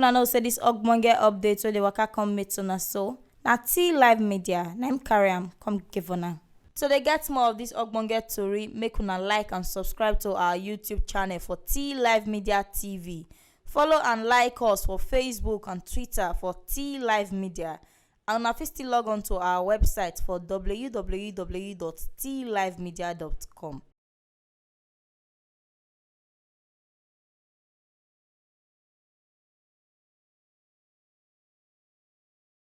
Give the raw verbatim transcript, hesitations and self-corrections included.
I know say this ogbonge update wey dey waka come meet una so na T Live Media na im carry am come give una. So dey get more of this ogbonge tori, make una like and subscribe to our YouTube channel for T Live Media T V. Follow and like us for Facebook and Twitter for T Live Media. And una fit still log on to our website for w w w dot t live media dot com.